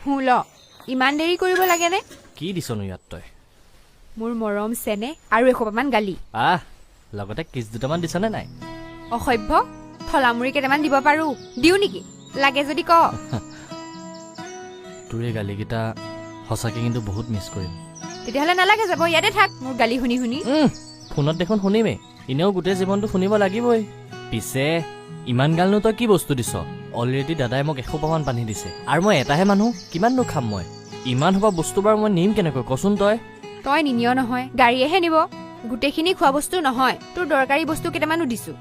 ল, ইমান দেৰি কৰিব লাগেনে? কি দিছনো ইয়াত তই? মোৰ মৰম চেনেহ আৰু এসোপামান গালি। আহ, লগতে কিছ দুটামান দিছনে নাই? অসভ্য, থলামুৰি কেইটামান দিব পাৰো। দিওঁ নেকি? লাগে যদি ক। তোৰ এই গালিকেইটা সঁচাকৈ কিন্তু বহুত মিছ কৰিম। তেতিয়াহ'লে নালাগে যাব, ইয়াতে থাক মোৰ গালি শুনি শুনি। ফোনত দেখোন শুনিমেই, এনেও গোটেই জীৱনটো শুনিব লাগিবই। পিছে ইমান গালনো তই কি বস্তু দিছ? অলৰেডি দাদাই মোক এসোপামান বান্ধি দিছে, আৰু মই এটাহে মানুহ, কিমাননো খাম মই? ইমান সোপা বস্তু বাৰু মই নিম কেনেকৈ, কচোন তই? তই নিনিয় নহয়, গাড়ীয়েহে নিব। গোটেইখিনি খোৱা বস্তু নহয়, তোৰ দৰকাৰী বস্তু কেইটামানো দিছো,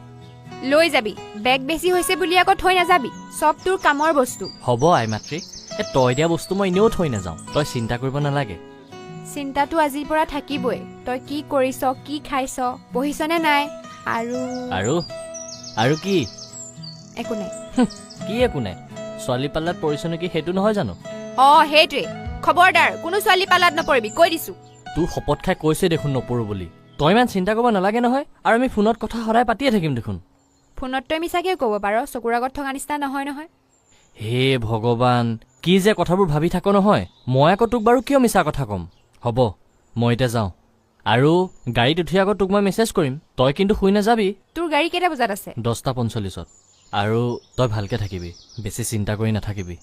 লৈ যাবি। বেগ বেছি হৈছে বুলি আকৌ থৈ নাযাবি, চব তোৰ কামৰ বস্তু। হ'ব আই মাতৃ, এই তই দিয়া বস্তু মই এনেও থৈ নাযাওঁ, তই চিন্তা কৰিব নালাগে। চিন্তাটো আজিৰ পৰা থাকিবই। তই কি কৰিছ, কি খাইছ, পঢ়িছনে নাই, আৰু আৰু আৰু কি? একো নাই। কি একো নাই? ছোৱালী পাল্লাত পৰিছ নেকি সেইটো নহয় জানো? অ সেইটোৱে। খবৰদাৰ, কোনো ছোৱালী পাল্লাত নপৰিবি, কৈ দিছো। তোৰ শপত খাই কৈছে দেখোন নপৰো বুলি। তই ইমান চিন্তা কৰিব নালাগে নহয়, আৰু আমি ফোনত কথা সদায় পাতিয়ে থাকিম দেখোন। ফোনত তই মিছাকেও ক'ব পাৰ, চকুৰ আগত থকা নিচিনা নহয় নহয়। হে ভগৱান, কি যে কথাবোৰ ভাবি থাক নহয়। মই আকৌ তোক বাৰু কিয় মিছা কথা ক'ম? হ'ব, মই এতিয়া যাওঁ, আৰু গাড়ীত উঠি আকৌ তোক মই মেছেজ কৰিম। তই কিন্তু শুই নাযাবি। তোৰ গাড়ী কেইটা বজাত আছে? 10:45ত। আৰু তই ভালকৈ থাকিবি, বেছি চিন্তা কৰি নাথাকিবি।